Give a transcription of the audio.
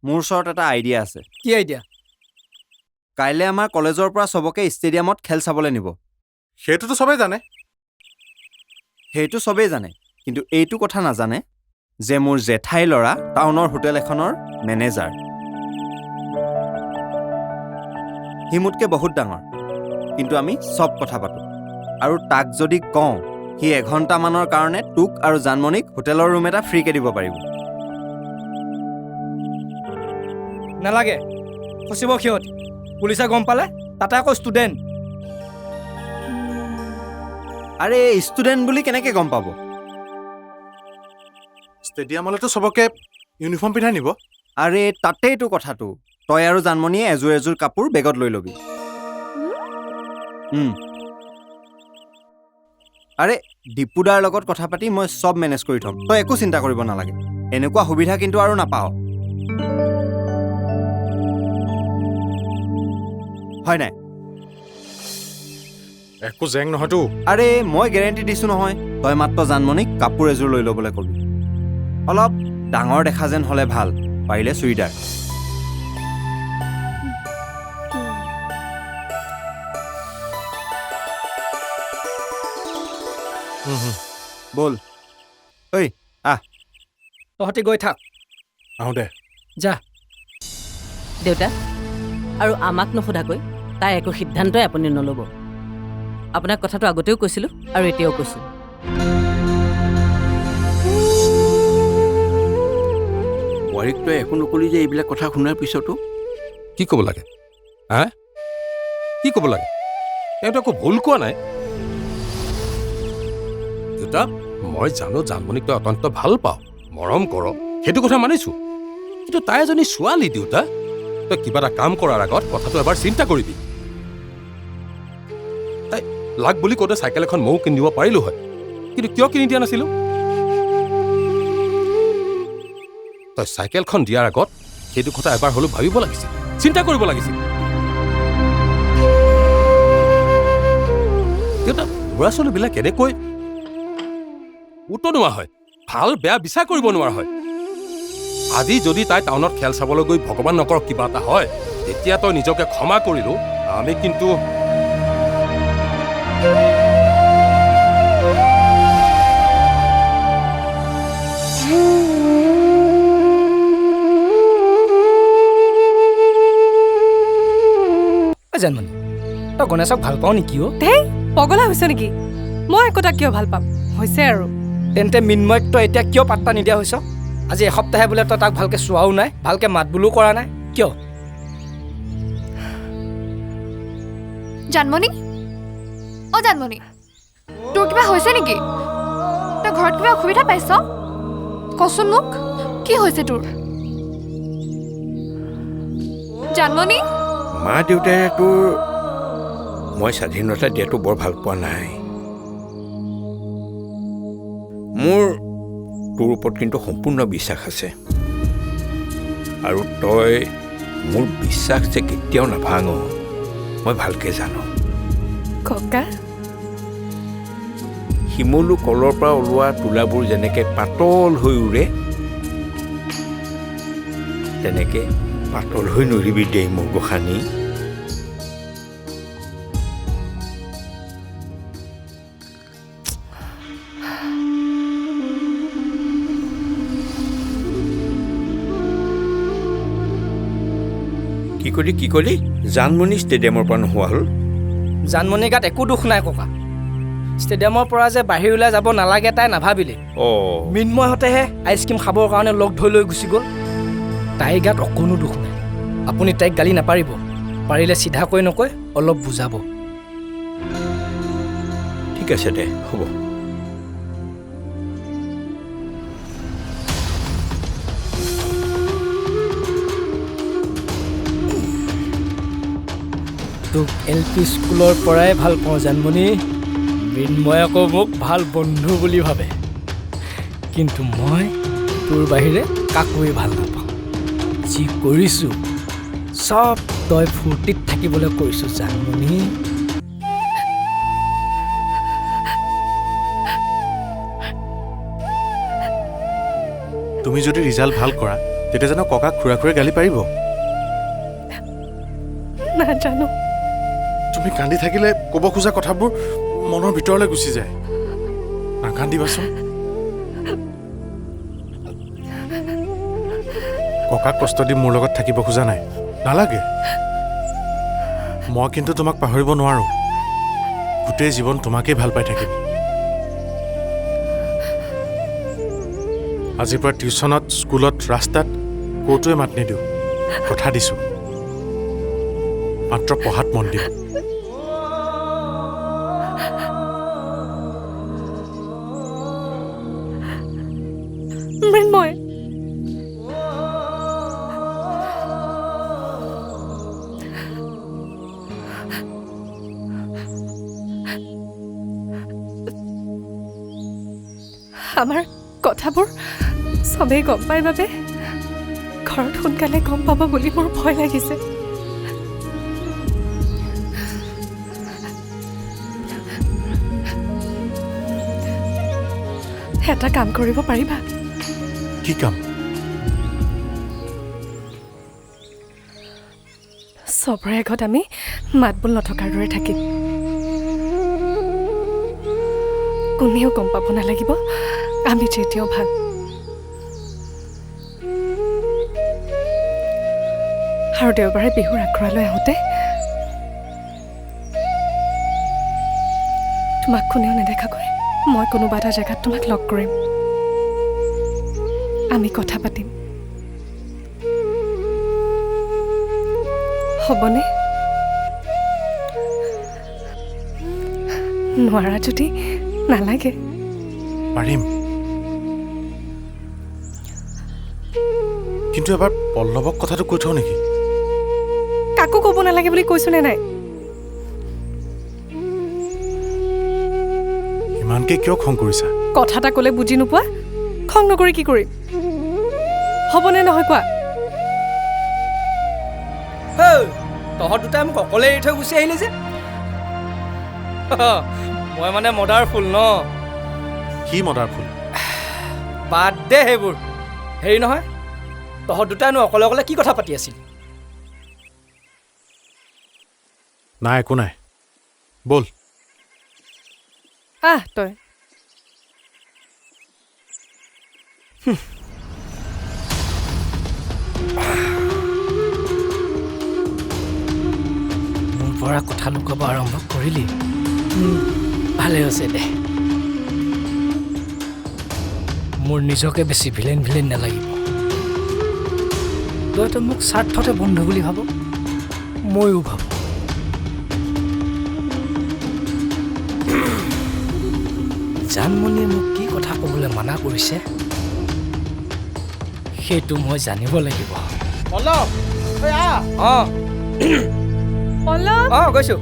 মোৰ ওচৰত এটা আইডিয়া আছে। কি আইডিয়া? কাইলৈ আমাৰ কলেজৰ পৰা চবকে ষ্টেডিয়ামত খেল চাবলৈ নিব। সেইটোতো চবেই জানে। সেইটো চবেই জানে, কিন্তু এইটো কথা নাজানে যে মোৰ জেঠাই ল'ৰা টাউনৰ হোটেল এখনৰ মেনেজাৰ। সি মোতকৈ বহুত ডাঙৰ, কিন্তু আমি চব কথা পাতোঁ। আৰু তাক যদি কওঁ, সি এঘণ্টামানৰ কাৰণে তোক আৰু জানমণিক হোটেলৰ ৰুম এটা ফ্ৰীকৈ দিব পাৰিব। নালাগে, ফচিব সিহঁতি। পুলিচে গম পালে, তাতে আকৌ ষ্টুডেণ্ট। আৰে ষ্টুডেণ্ট বুলি কেনেকৈ গম পাব? ষ্টেডিয়ামলৈতো চবকে ইউনিফৰ্ম পিন্ধাই নিব। আৰে তাতেইতো কথাটো। তই আৰু জানমণিয়ে এযোৰ এযোৰ কাপোৰ বেগত লৈ ল'বি। আৰে দীপুদাৰ লগত কথা পাতি মই চব মেনেজ কৰি থ'ম, তই একো চিন্তা কৰিব নালাগে। এনেকুৱা সুবিধা কিন্তু আৰু নাপাৱ, হয় নাই? একো জেং নহয়তো। আৰে মই গেৰেণ্টি দিছোঁ নহয়। তই মাত্ৰ জানমণিক কাপোৰ এযোৰ লৈ ল'বলৈ কবি। অলপ ডাঙৰ দেখা যেন হ'লে ভাল, পাৰিলে চুৰিদাৰ। ব'ল। ঐ আহ। তহঁতি গৈ থাক। আহোঁ দে। যা। দেউতা, আৰু আমাক নোসোধাকৈ তাই একো সিদ্ধান্তই আপুনি নল'ব। আপোনাক কথাটো আগতেও কৈছিলোঁ আৰু এতিয়াও কৈছোঁ। বোৱাৰীক তই একো নকলি যে এইবিলাক কথা শুনাৰ পিছতো? কি ক'ব লাগে? হা, কি ক'ব লাগে? তেওঁতো একো ভুল কোৱা নাই। দেউতা, মই জানো জানমণিক তই অত্যন্ত ভাল পাওঁ, মৰম কৰ, সেইটো কথা মানিছোঁ। কিন্তু তাই এজনী ছোৱালী দেউতা, তই কিবা এটা কাম কৰাৰ আগত কথাটো এবাৰ চিন্তা কৰিবি। তাই লাগ বুলি কওঁতে চাইকেল এখন ময়ো কিনি দিব পাৰিলোঁ হয়, কিন্তু কিয় কিনি দিয়া নাছিলোঁ? তই চাইকেলখন দিয়াৰ আগত সেইটো কথা এবাৰ হ'লেও ভাবিব লাগিছিল, চিন্তা কৰিব লাগিছিল। দেউতা, ল'ৰা ছোৱালীবিলাক এনেকৈ উতনুৱা হয়, ভাল বেয়া বিচাৰ কৰিব নোৱাৰা হয়। আজি যদি তাই টাউনত খেল চাবলৈ গৈ ভগৱান নকৰক কিবা এটা হয়, তেতিয়া তই নিজকে ক্ষমা কৰিলোঁ আমি। কিন্তু জানমণি, তই গণেশক ভাল পাওঁ নেকি? অ' ধেই, পগলা হৈছে নেকি? মই একোটা কিয় ভাল পাম? হৈছে আৰু। তেন্তে মিন্ময়ক তই এতিয়া কিয় পাত্তা নিদিয়া হৈছ? আজি এসপ্তাহে বোলে তই তাক ভালকৈ চোৱাও নাই, ভালকৈ মাত বোলো কৰা নাই, কিয়? জানমণি, অ' জানমণি, তোৰ কিবা হৈছে নেকি? তই ঘৰত কিবা অসুবিধা পাইছ? কচোন মোক, কি হৈছে তোৰ? জানমণি, মা দেউতাৰে তোৰ মই স্বাধীনতা দিয়াটো বৰ ভাল পোৱা নাই। মোৰ তোৰ ওপৰত কিন্তু সম্পূৰ্ণ বিশ্বাস আছে, আৰু তই মোৰ বিশ্বাস যে কেতিয়াও নাভাঙ, মই ভালকৈ জানো। ককা, শিমলু কলৰ পৰা ওলোৱা তোলাবোৰ যেনেকৈ পাতল হৈ উৰে, তেনেকৈ পাতল হৈ নৰিবি দেই মোৰ গোসানী। কি কলি কি কলি? জানমণি ষ্টেডিয়ামৰ পৰা নোহোৱা হ'ল? জানমণিৰ গাত একো দোষ নাই ককা। ষ্টেডিয়ামৰ পৰা যে বাহিৰ ওলাই যাব নালাগে তাই নাভাবিলে। মিন্ময়হঁতেহে আইচক্ৰীম খাবৰ কাৰণে লগ ধৰি লৈ গুচি গ'ল। তাইৰ গাত অকণো দোষ নাই। আপুনি তাইক গালি নাপাৰিব, পাৰিলে চিধাকৈ নকৈ অলপ বুজাব। ঠিক আছে দে, হ'ব। তোক এল পি স্কুলৰ পৰাই ভাল পাওঁ জানমণি। মৃন্ময় আকৌ মোক ভাল বন্ধু বুলি ভাবে, কিন্তু মই তোৰ বাহিৰে কাকোৱে ভাল নাপাওঁ। যি কৰিছোঁ চব তই ফূৰ্তিত থাকিবলৈ কৰিছোঁ জানমণি। তুমি যদি ৰিজাল্ট ভাল কৰা, তেতিয়া জানো ককাক খুৰা খুৰাই গালি পাৰিব? নাজানো। তুমি কান্দি থাকিলে ক'ব খোজা কথাবোৰ মনৰ ভিতৰলৈ গুচি যায়। নাকান্দিবাচোন। ককাক কষ্ট দি মোৰ লগত থাকিব খোজা নাই, নালাগে। মই কিন্তু তোমাক পাহৰিব নোৱাৰোঁ। গোটেই জীৱন তোমাকেই ভাল পাই থাকিম। আজিৰ পৰা টিউশ্যনত, স্কুলত, ৰাস্তাত ক'তোৱে মাত নিদিওঁ, কথা দিছোঁ। মাত্ৰ পঢ়াত মন দিম। মৃন্ময়, আমাৰ কথাবোৰ চবেই গম পায় বাবে ঘৰত সোনকালে গম পাব বুলি মোৰ ভয় লাগিছে। এটা কাম কৰিব পাৰিবা? কি কাম? চবৰে আগত আমি মাত বোল নথকাৰ দৰে থাকিম। কোনেও গম পাব নালাগিব আমি যে এতিয়াও ভাল। আৰু দেওবাৰে বিহুৰ আখৰালৈ আহোঁতে তোমাক কোনেও নেদেখাকৈ মই কোনোবা এটা জেগাত তোমাক লগ কৰিম। আমি কথা পাতিম, হ'বনে? নোৱাৰা যদি নালাগে। পাৰিম, কিন্তু এবাৰ পল্লৱক কথাটো কৈ থওঁ নেকি? কাকো ক'ব নালাগে বুলি কৈছো নে নাই? ইমানকে কিয় খং কৰিছা? কথা এটা ক'লে বুজি নোপোৱা? খং নকৰি কি কৰিম? হ'বনে নহয় কোৱা? তহঁত দুটাই মোক অকলে এৰি থৈ গুচি আহিলি যে। মই মানে মদাৰ ফুল ন? কি মদাৰ ফুল? বাদ দে সেইবোৰ। হেৰি নহয়, তহঁত দুটাইনো অকলে অকলে কি কথা পাতি আছিল? নাই, একো নাই, ব'ল। আহ তই। মোৰ পৰা কথা লুকাব আৰম্ভ কৰিলি, ভালে হৈছে দে। মোৰ নিজকে বেছি ভিলেন ভিলেন নালাগিব। তইতো মোক স্বাৰ্থতে বন্ধু বুলি ভাব, ময়ো ভাবোঁ। জানমণিয়ে মোক কি কথা ক'বলৈ মানা কৰিছে সেইটো মই জানিব লাগিব। অঁ, গৈছোঁ।